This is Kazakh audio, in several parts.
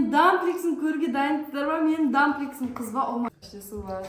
Менің дампликсім көруге дайынсыздар ма? Менің дампликсім қыз ба, ұл ма? Іште су бар.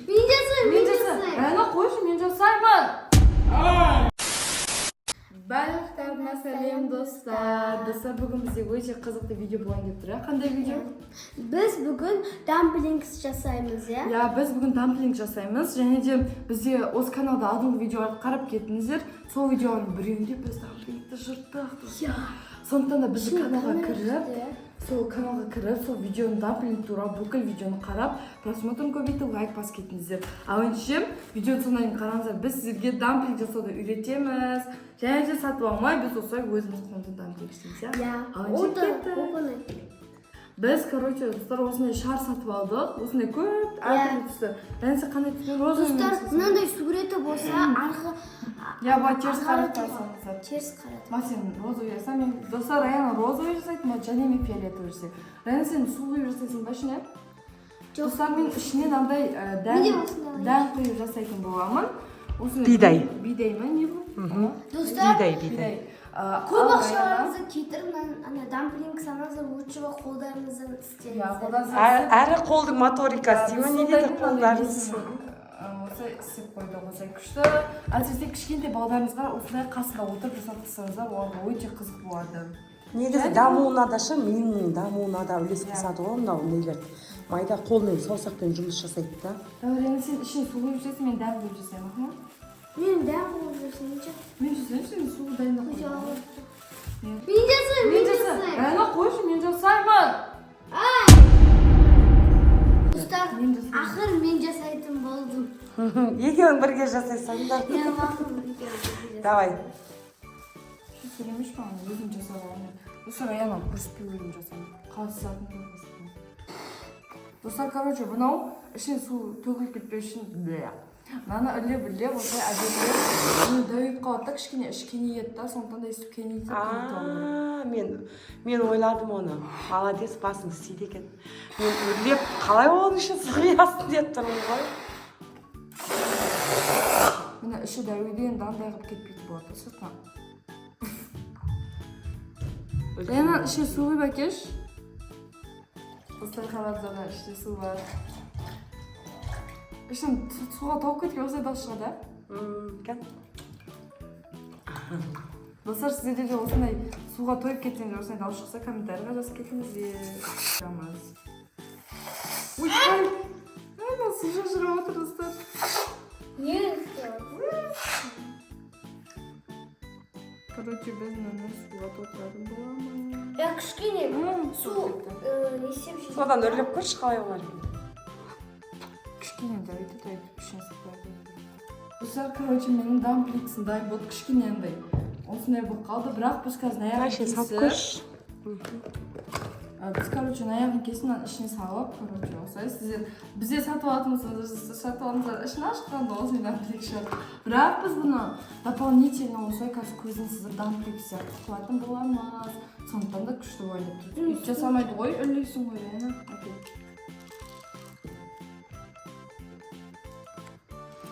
Мен жасаймын, Мен мен жасаймын. жасаймын. Райана, қойшы, мен жасаймын. Барлықтарына сәлем, достар. Достар, бүгін бізде өте қызықты видео болайын деп тұр, иә? Қандай видео? Біз бүгін дамплингс жасаймыз, иә? Иә, біз бүгін дамплинг жасаймыз және де бізде осы каналда алдыңғы видеоларды қарап кеттіңіздер. Сол видеоның біреуінде біз дамплингті жырттық. Иә. Сондықтан да біздің Шын каналға камера кіріп, түсті, иә? сол каналға кіріп, сол видеоны, дамплинг туралы бүкіл видеоны қарап, просмотрын көбейтіп, лайк басып кетіңіздер. Ал ендеше видеоны соңына дейін қараңыздар. Біз сіздерге дамплинг жасауды үйретеміз және де сатып алмай, біз осылай өзіміз қолымыздан дамплинг істейміз, иә? Иә. Ал О ендеше да, кеттік. оп оңай. Біз, короче, достар, осындай шар сатып алдық, осындай көп әртүрлі түсті. Және сен қандай түсті? Розовый Достар, мен? мынандай суреті болса, арғы Иә, былай теріс арғы қарап қаратуға. қарасаңыздар. Теріс қаратып. Ма, сен розовый жаса, мен, достар, Раяна розовый жасайды ма, және мен фиолетовый жасаймын. Раяна, сен су құйып жасайсың ба ішіне? Жоқ. Достар, мен ішіне мынандай дән Менде осындай. дән құйып жасайтын боламын. Осындай. Бидай. Бидай ма, не бұл? Достар, Бидай, бидай. Бидай. көп Ал Раяна- ақшаларыңызды кетіріп, ана дамплинг салыңыздар, лучше қолдарыңыздан Иә, істеңіздер. қолдан. Әрі қолдың моторикасы дей ма, не дейді, қолдарыңыз. Осылай істеп қойдық, осылай күшті. Әсіресе кішкентай балдарыңызға осылай қасында отырып жасатсаңыздар, оларға өте қызық болады. Негізі дамуына да ше, миыңның дамуына да үлес қосады ғой мынау нелер. Майда қолмен, саусақпен жұмыс жасайды да. Давай, Рена, сен ішіне су құйып жасайсың, мен дән құйып жасаймын, аха. Мен дән қойып жасайыншы. Мен жасайыншы, сен су дайындап қой. Мен жасаймын, Мен мен жасаймын. жасаймын. Раяна, қойшы, мен жасаймын. Ай! Достар, Мен жасаймын. ақыры мен жасайтын болдым. Екеуің бірге жасайсаңдар. Иә, мақұл, екеуміз бірге жасаймыз. Давай. Сөйлемеші маған, өзім жасап аламын. Достар, Раяна көрсетпей өзім жасаймын. Қалай жасатынын да көрсетпеймін. Достар, короче, мынау ішіне су төгіліп кетпеу үшін бля. Мынаны үрлеп үрлеп осылай әдемілеп, міне, дәуіп қалады да, кішкене іші кеңейеді да, сондықтан да өйстіп кеңейтіп кеңейтіп алу керек. А, мен ойладым оны. Молодец, басың істейді екен. Мен үрлеп қалай оның ішіне су құясың деп тұрмын ғой. Міне, іші дәуейді енді, андай қылып кетпейтін болады да сыртынан. Раяна, ішіне су құйып әкелші. Достар, қараңыздар, мына ішінде су бар. Ішін суға толып кеткен, осылай дауыс шығады, иә? Кән. Достар, сіздерде де осындай суға тойып кетсеңіздер, осындай дауыс шықса, комментарийға жазып кетіңіздер. Жамаз. Ой, ой, ай, су шашырап отыр, достар. Не істеп? Короче, біз мынаны суға толтыратын боламыз. Я кішкене Су су кетті. Не істеп жеймін. Содан үрлеп көрші, қалай болар екен. Кішкене дәуейді, дәуейтіп ішіне су. Достар, короче, менің дампликсім дайын болды, кішкене андай осындай болып қалды, бірақ біз қазір аяғын Ішіне салып кесіп көрші. Біз, короче, аяғын кесіп, мынаның ішіне салып, короче, осылай сіздер бізде сатып алатын болсаңыздар, сатып алыңыздар. Ішін ашқанда осындай дамплик шығады, бірақ біз бұны дополнительно осылай қазір көзін сызып, дамплик сияқты қылатын боламыз. Сондықтан да күшті болайын деп тұр. Өйтіп жасамайды ғой, үрлейсің ғой, Раяна. Окей.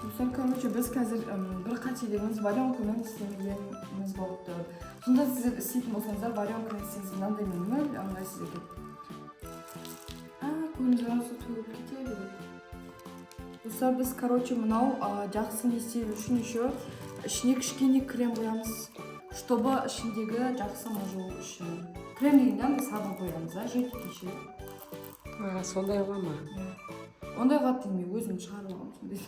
Достар, короче, біз қазір бір қателігіміз, варенкамен істемегеніміз болып тұр. Сонда сіздер істейтін болсаңыздар, варенкамен істесеңіз, мынандай мүл ыңғайсыз екен. А, көрдіңіздер ма, су төгіліп кете береді. Достар, біз, короче, мынау жақсы не істеу үшін еще ішіне кішкене крем құямыз, чтобы ішіндегі жақсы мыжылу үшін. Крем дегенде андай сабын құямыз да, жидкий ше. А, сондай бола ма? Ондай қатты емей, өзім шығарып аламын сондай.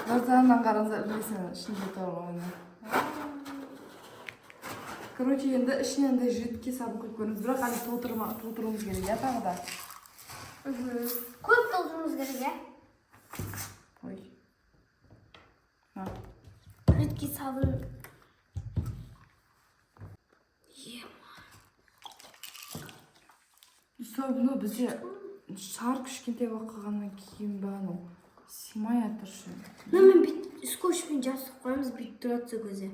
Достар, мынаны қараңыздар, білесің, ішінде тұр ғой міне. Короче, енді ішіне андай жидкий сабын құйып көріңіз, бірақ әлі толтыруымыз керек, иә, тағы да. Көп толтыруымыз керек, иә? Ой. На. Жидкий сабын. Достар, бұны бізде шар кішкентай болып қалғаннан кейін ба, анау сыймай жатыр ше. Мына мен бүйтіп скотчпен жабыстырып қоямыз, бүйтіп тұрады сол кезде.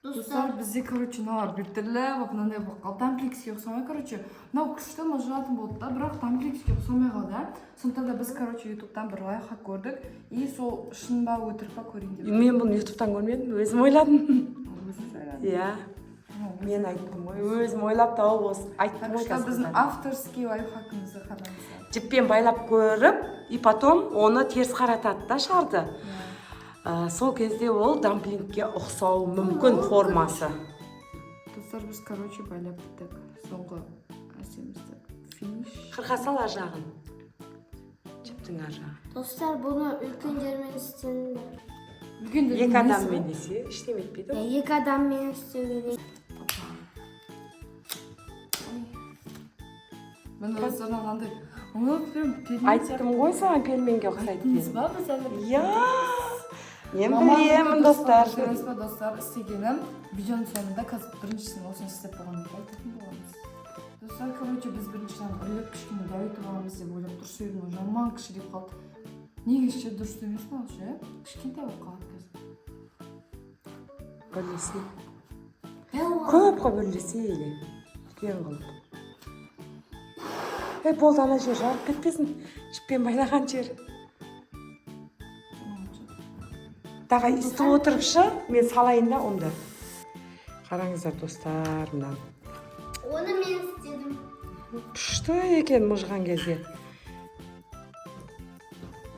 Достар, бізде, короче, мыналар біртүрлі болып, мынандай болып қалды, дампликске ұқсамай. Короче, мынау күшті мыжылатын болды да, бірақ дампликске ұқсамай қалды, иә. Сондықтан да біз, короче, ютубтан бір лайфхак көрдік и сол шын ба, өтірік па, көрейін деп. Мен бұны ютубтан көрмедім, өзім ойладым. Өзіңіз ойладыңыз? Иә. Ну, Мен айттым ғой, өзім ойлап тауып осы айттым Так ғой. что Қазір біздің қыздар. Авторский лайфхакымызды қараңыздар. Жіппен байлап көріп, и потом оны теріс қаратады да шарды. Сол кезде ол дамплингке ұқсауы мүмкін формасы. Достар, біз, короче, байлап біттік соңғы нәрсемізді, финиш. Қырқа сал ар жағын, жіптің ар жағын. Достар, бұны үлкендермен істеңдер. Үлкендердің Екі несі адаммен бұл? десе, ештеме етпейді Иә, ғой. екі адаммен істеу керек. Ой. Міне, достар, мынандай оны прям пельмен. Айттым ғой саған, пельменге ұқсайды Айттыңыз деп. Ба, біз әлі Иә, мен Мамам білемін, дұрыс достар. па, дұрыс па, достар, істегенім видеоның соңында қазір біріншісін осыны істеп болғаннан кейін айтатын боламыз. Достар, короче, біз біріншіден үрлеп, кішкене дәу етіп аламыз деп ойлап дұрыс едім ғой, жаман кішірейіп қалды. Неге ше, дұрыс емес мынау ше, кішкентай болып қалады қазір. Бірлесе. Дәу. Көп қылып үрлесе или үлкен қылып. Ей, болды, ана жер жарып кетпесін, жіппен байлаған жер. Давай, өйстіп отырыпшы, мен салайын да онда. Қараңыздар, достар, мынаны. Оны мен істедім. Күшті екен мыжған кезде.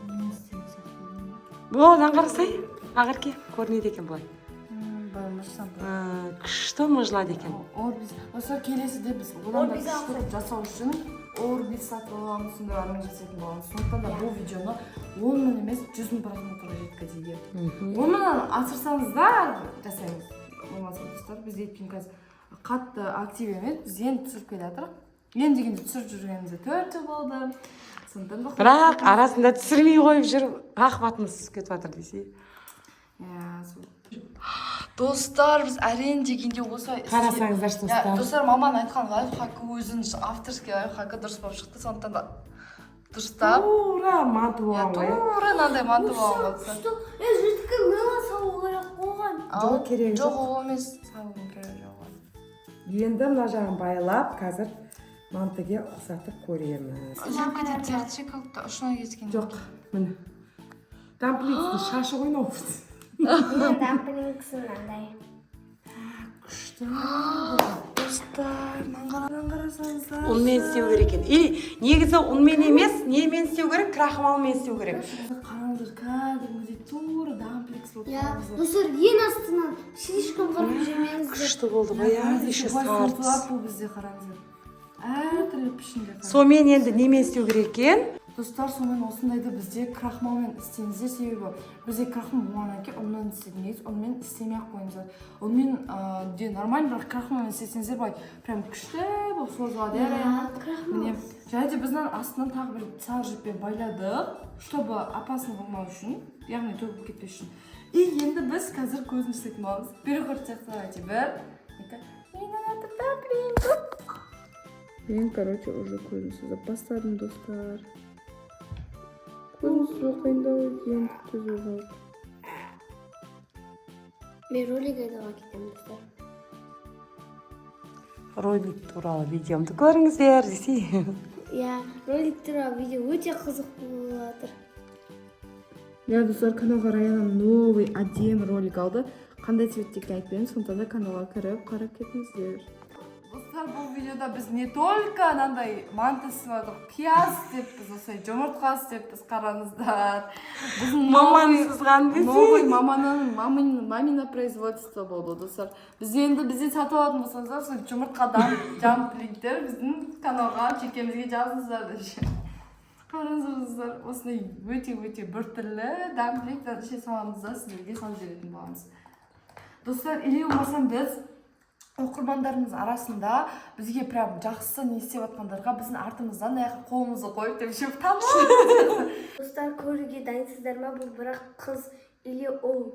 Мен істеген сияқты. Одан қарасай, Ақерке, көрінеді екен былай. Былай мыжсам. Күшті мыжылады екен. Орбиз, достар, келесіде біз одан да Орбиз. күшті қылып жасау үшін орбиз сатып аламыз, сондайлармен жасайтын боламыз. Сондықтан да бұл видеоны 10 000 емес, 100 000 просмотрға жеткізейік. 10 000-нан асырсаңыздар, жасаймыз. Болмаса, достар, біз өйткені қазір қатты актив емес, біз енді түсіріп келе жатырмық. Енді дегенде, түсіріп жүргенімізге 4 жыл болды, сондықтан да. Бірақ арасында түсірмей қойып жүріп, охватымыз түсіп кетіп жатыр десе. Иә, сол. Достар, біз әрең дегенде осылай Қарасаңыздаршы, Иә, достар. Достар, маманың айтқан лайфхакы, өзінің авторский лайфхакы дұрыс болып шықты, сондықтан да дұрыстап. Тура манты Иә, болған ғой, иә? Тура мынандай манты болған болса. Что? Жидкий мыло салу керек қойған. Жоқ, керегі жоқ. жоқ. Ол емес, салудың керегі жоқ оған. Енді мына жағын байлап, қазір мантыге ұқсатып көреміз. Үзіліп кететін сияқты ше, как будто ұшына кеткен. Жоқ, міне, дамплингтің шашы ғой мынау. Міне, дамплингсі мынандай. Күшті. Достар, мынаны қарасаңыздар. Ұнмен істеу керек екен. Или негізі ұнмен емес, немен істеу керек? Крахмалмен істеу керек. Қараңыздар, кәдімгідей тура дампликс болып Иә, қараңыздар. достар, ең астынан слишком қырып жемеңіздер. Күшті болды ғой, иә, еще былай сары созылады. түс. Бұл бізде, қараңыздар, әртүрлі пішінде, қараңыздар. Сонымен енді немен істеу керек екен? Достар, сонымен осындайды бізде крахмалмен істеңіздер, себебі бізде крахмал болғаннан кейін ұнмен істедің негізі. Ұнмен істемей ақ қойыңыздар. Ұнмен де нормально, бірақ крахмалмен істесеңіздер, былай прям күшті болып созылады, иә, Раяна? Крахмал. Міне, және де біз мынаның астынан тағы бір сары жіппен байладық, чтобы опасно болмау үшін, яғни төгіліп кетпес үшін. И енді біз қазір көзін жасайтын боламыз. Переход сияқты. Давайте, бір, екі. Мен, короче, уже көзін сызып бастадым, достар. Көзін сызу қиындау екен, түзу қылып. Мен ролик айдауға кетемін, достар. Ролик туралы видеомды көріңіздер десей. Иә, ролик туралы видео өте қызық болып жатыр. Иә, достар, каналға Раяна новый әдемі ролик алды. Қандай цветте екенін айтпаймын, сондықтан да каналға кіріп қарап кетіңіздер. Достар, бұл видеода біз не только анандай манты істеп, пияз істеппіз, осылай жұмыртқа істеппіз, қараңыздар. Біздің Маманың сызған новый десей. Маманың мамина производство болды, достар. Біз енді бізден сатып алатын болсаңыздар, сол жұмыртқадан дамплингтер, біздің каналға, жекемізге жазыңыздар деп. Қараңыздар, достар, осындай өте өте біртүрлі дамплингтер іше саламыз да, сіздерге салып жіберетін боламыз, достар. Или болмаса біз оқырмандарымыз арасында бізге прям жақсы не істеп жатқандарға біздің артымыздан аяқ қолымызды қойып деп ше, тамам. Достар, көруге дайынсыздар ма? Бұл бірақ қыз или ұл,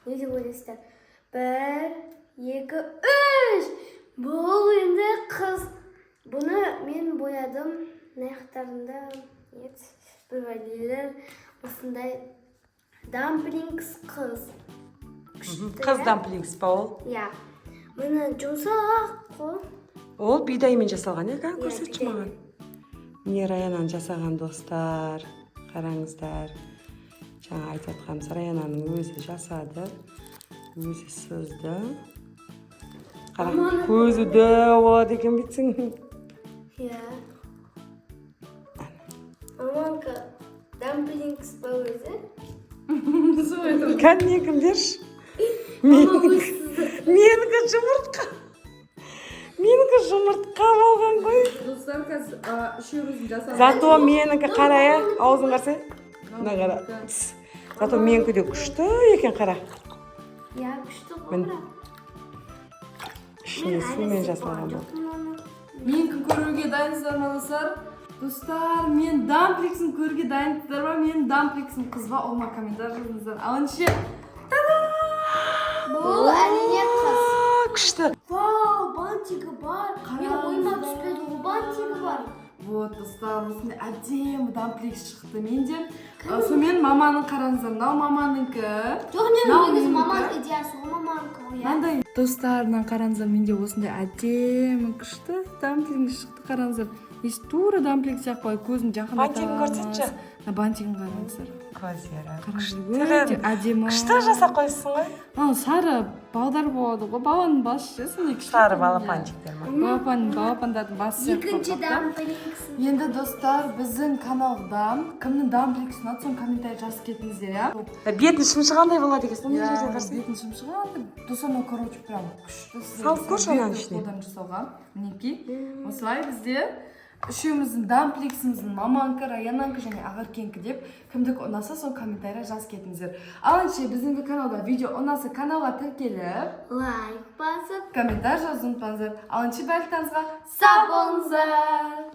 не деп ойлайсыздар? Бір, екі, үш! Бұл енді қыз. Бұны мен боядым. Мына жақтарында нет, бір бәлелер. Осындай дамплингс қыз. Күшті, Қыз иә? Дамплингс па ол? Иә, міне, жұмсақ қой. Ол бидаймен жасалған, иә? Иә, Көрсетші маған. бидаймен. Міне, Раянаның жасаған, достар, қараңыздар. Жаңа айтып жатқанымыз, Раянаның өзі жасады, өзі сызды. Қара, көзі дәу болады екен бүйтсең. Иә. Маманікі дамплингс па өзі? Сол айтамын. Кәне, менікін берші. Менікі жұмыртқа. Менікі жұмыртқа болған ғой. Достар, қазір үшеуміздің жасаған. Зато менікі, қара, иә, аузын қарасай. Мына қара. Тс. Зато менікі де күшті екен, қара. Иә, күшті ғой, Міне. бірақ. Ішіне сумен жасалған бұл. Жоқпын оны. Менікін көруге дайынсыздар ма, достар? Достар, мен дампликсін көруге дайынсыздар ма? Менің дампликсім қыз ба, ұл ма, комментарий жазыңыздар. Ал ендеше, Бұл әрине қыз. А, күшті. Вау, бантигі бар. Мен ойыма Қараңыздар. түспеді ғой, бантигі бар. Вот, достар, осындай әдемі дампликс шықты менде. Сонымен маманың, қараңыздар, мынау маманікі. Жоқ, мен Мынау негізі менікі. маманың идеясы ғой, маманікі ғой, иә. Мынандай, достар, мына қараңыздар, менде осындай әдемі, күшті дамплинг шықты, қараңыздар. Ес, тура дамплинг сияқты былай көзім жақындата. Бантигін көрсетші. Мына бантигін қараңыздар. Көздері. Қараңыздар, өте әдемі. Күшті жасап қойыпсың ғой. Мынау сары балдар болады ғой, баланың басы ше, сондай кішкентай. Сары балапанчиктер ма? Балапан, балапандардың басы сияқты Екінші болып қалыпты. дамплингс. Енді, достар, біздің каналда кімнің дампликс ұнады, соны комментарий жазып кетіңіздер, иә. Бетін шымшы қандай болады екен? Мына жерден Иә, қарасай. бетін шымшығы андай. Достар, мынау, короче, прям күшті. Сіздер Салып көрші ананың бетті ішіне. қолдан жасауға. Мінекей, осылай бізде үшеуміздің дампликсіміздің, маманікі, Раянанікі және Ақеркенікі деп, кімдікі ұнаса, сол комментарий жазып кетіңіздер. Ал ендеше, біздің каналда видео ұнаса, каналға тіркеліп, Лайк басып, комментарий жазуды ұмытпаңыздар. Ал ендеше, барлықтарыңызға сау болыңыздар.